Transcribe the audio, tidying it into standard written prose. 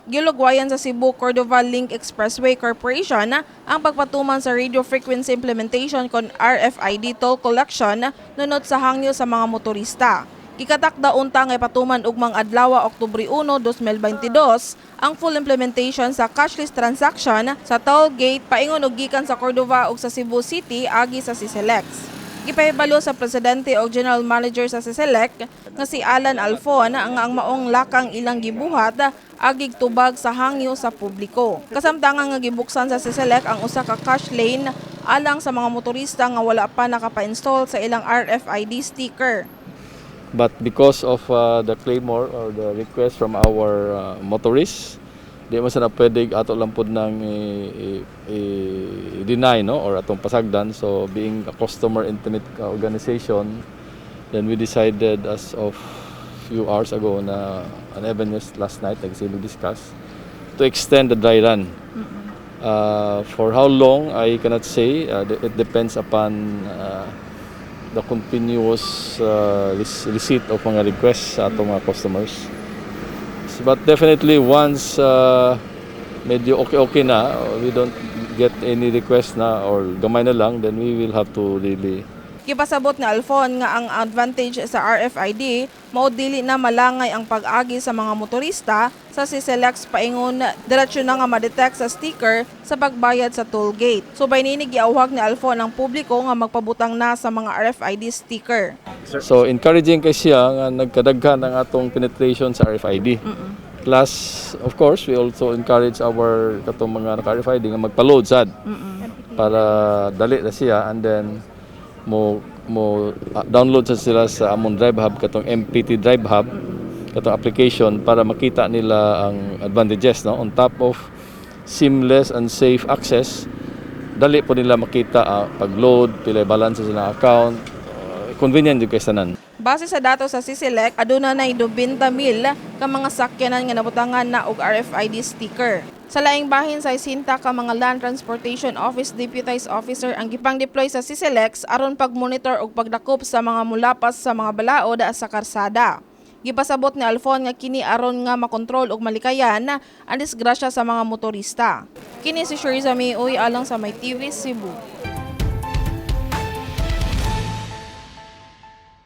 Gilugwayan sa Cebu Cordova Link Expressway Corporation ang pagpatuman sa radio frequency implementation kon RFID toll collection nunot sa hangyo sa mga motorista. Gikatakda unta nga ipatuman ugmang adlaw, Oktubre 1, 2022 ang full implementation sa cashless transaction sa toll gate paingon og gikan sa Cordova ug sa Cebu City agi sa CCLEX. Gipahibalo sa presidente o general manager sa CCLEC nga si Alan Alfon ang maong lakang ilang gibuhat agig tubag sa hangyo sa publiko. Kasamtangan nga gibuksan sa CCLEC ang usa ka cash lane alang sa mga motorista nga wala pa nakapa-install sa ilang RFID sticker. But because of the clamor or the request from our motorists, di man sa na pwede ato lang pod nang i-deny, no, or atong pasagdan. So being a customer intimate organization, then we decided as of few hours ago na and even just last night nagsimig discuss to extend the dry run. For how long, I cannot say. It depends upon the continuous receipt of mga requests sa atong mga customers. But definitely once medyo okay-okay na, we don't get any request na or gamay na lang, then we will have to really Gipasabot ni Alfon nga ang advantage sa RFID mao dili na malangay ang pag-agi sa mga motorista sa CCLEX paingon diretso na nga ma-detect sa sticker sa pagbayad sa toll gate. Subay niini, giawhag ni Alfon ang publiko nga magpabutang na sa mga RFID sticker. So encouraging kay siya nga nagkadaghan ang atong penetration sa RFID. Plus, of course, we also encourage our katong mga naka-RFID nga magpa-load sad para dali na siya and then mo mo download sa sila sa among Drive Hub, katong MPT Drive Hub, katong application, para makita nila ang advantages, no? On top of seamless and safe access, dali po nila makita pag-load, pila balance sa silang account, convenient jud kay tanan. Base sa datos sa CCLEC, aduna nay 90,000 ka mga sakyanan nga nabutangan na og RFID sticker. Sa laing bahin, sa 60 ka mga Land Transportation Office deputized officer ang gipang-deploy sa CCLEX aron pag-monitor ug pagdakop sa mga mulapas sa mga balaod sa karsada. Gipasabot ni Alfon nga kini aron nga makontrol ug malikayan ang disgrasya sa mga motorista. Kini si Sheriza May alang sa May TV Cebu.